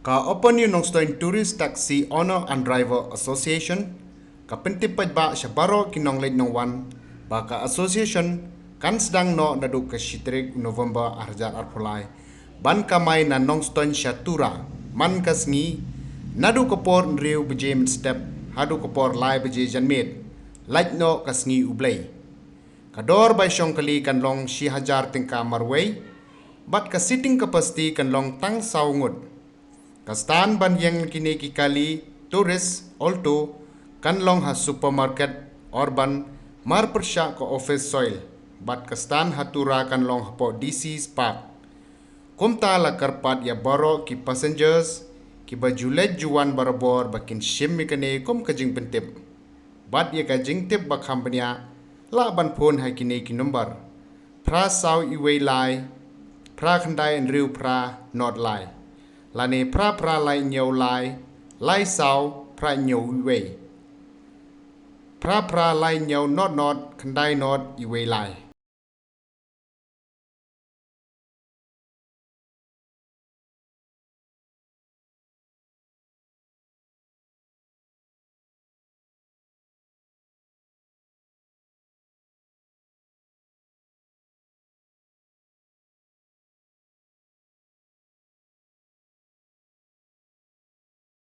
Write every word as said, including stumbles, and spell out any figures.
Ka Upper New Nongstoiñ Tourist Taxi Owner and Driver Association ka pyntip paidbah sha baroh ki nongleit nongwan ba ka association kan sdang noh naduh ka shi tarik November ar hajar arphew lai ban kamai na Nongstoiñ sha Tura man ka sngi, naduh ka por hynriew baje mynstep haduh ka por lai baje janmiet, lait noh ka sngi U Blei. Ka dor bai shong kali kan long shi hajar tyngka marwei bad ka seating capacity kan long tang saw ngut. Ka stand ban ïeng kine ki kali tourist Alto kan long ha Supermarket Urban marpyrshah ka Office Soil bad ka stand ha Tura kan long hapoh D C's Park. Kumta la kyrpad ïa baroh ki passengers kiba ju leit ju wan barabor ba kin shim ïa kane kum ka jingpyntip. Bad ïa ka jingtip ba kham bniah lah ban phone ha kine ki number: phra saw iwei lai, phra khyndai hynriew phra nod lai, lane phra phra lai hynñiew lai, lai saw phra hynñiew iwei, phra phra lai hynñiew nod nod khyndai nod iwei lai.